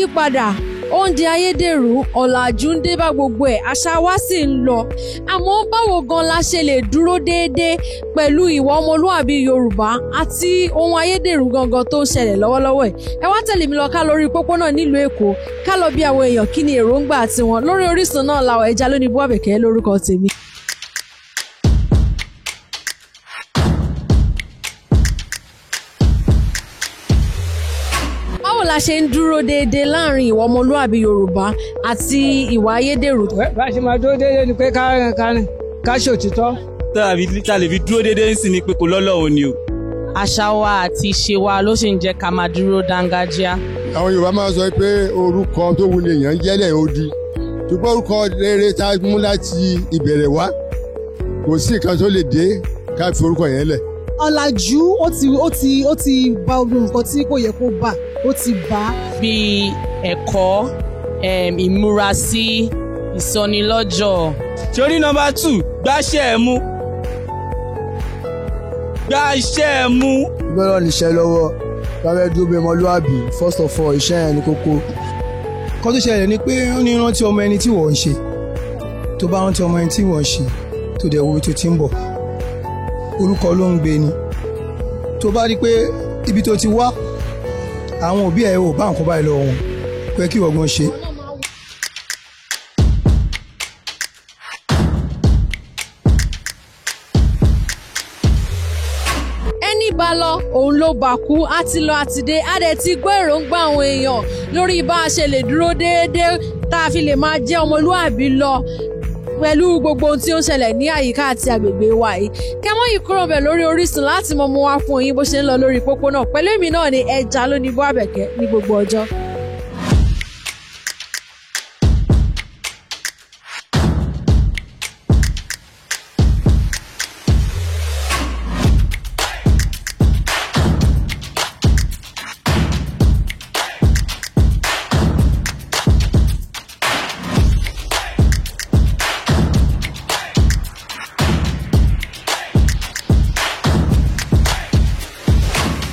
yí padà, ó ń di ayédèrú, ọ̀làjú ń dé bá gbogbo ẹ̀, àṣà wa sì ń lọ. Àmọ́ báwo gan la ṣe lè dúró déédéé pẹ̀lú ìwà ọmọlúàbí Yorùbá àti ohun ayédèrú gangan tó ń ṣẹlẹ̀ lọ́wọ́lọ́wọ́ ẹ̀? Ẹ wá tẹ̀lé mi lọ ká lórí pópónà nílùú Èkó, ká lọ bí àwọn èèyàn kí ni èròǹgbà tiwọn lórí Orísun náà làwọn. Ẹja lónìí bú Àbẹ̀kẹ́ lórúkọ tèmi. Báwo la ṣe ń dúró déédéé láàrin ìwà ọmọlúàbí Yorùbá àti ìwà ayédèrú? Bá a ṣe máa dúró déédéé ni pé ká ṣòtítọ́. Tá a lè fi dúró déédéé ń sìn ni pé kò lọ́lọ́run ni o. Àṣà wa àti ìṣe wa ló sì ń jẹ́ ká máa dúró dángájíá. Àwọn Yorùbá máa ń sọ pé orúkọ tó wù ní èèyàn jẹ́lẹ̀ odi, ṣùgbọ́n orúkọ rere tá a mú láti ìbẹ̀rẹ̀ wá, kò sí nǹkan tó lè dé ká fi orúkọ yẹn lẹ̀. Ọ̀làjú ó ti bà gbogbo nǹkan tí kò yẹ kó bà, ó ti bà á. Bíi ẹ̀kọ́, ìmúrasí, ìsọnilọ́jọ̀. Sórí nọ́mbà 2, gbáṣẹ́ ẹ̀ mú. Gbáṣẹ́ ẹ̀ mú. Gbọ́dọ̀ níṣẹ́ lọ́wọ́, lábẹ́ dúró bí ọmọlúwàbí, first of all, iṣẹ́ yẹn ní kókó. Kọ́ tó ṣẹlẹ̀ ni pé ó ní rántí ọmọ ẹni tí wọ́n ń ṣe. Tó bá rántí ọmọ ẹni tí wọ́n ń ṣe, tó dẹ̀ wo ibi tó ti ń bọ̀, orúkọ ló ń gbé ni. Tó bá rí pé ibi tó ti wá, àwọn òbí ẹ̀ ò bá nǹkan báyìí lọ́wọ́ wọn, pé kí ìwọ gan ṣe. Ẹni bá lọ òun ló bá kú. Á ti lọ àti dé, á dẹ̀ ti gbọ́ èròǹgbà àwọn èèyàn lórí bá a ṣe lè dúró déédéé tá a fi lè máa jẹ́ ọmọlúàbí lọ pẹ̀lú gbogbo ohun tí ó ń ṣẹlẹ̀ ní àyíká àti àgbègbè wa yìí. Kẹ́mọ́ yìí kúrò bẹ̀ lórí Orísun láti mọ mú wá fún yín bó ṣe ń lọ lórí pópónà. Pẹ̀lú èmi náà ni Ẹja lóní bó Àbẹ̀kẹ́ ní gbogbo ọjọ́.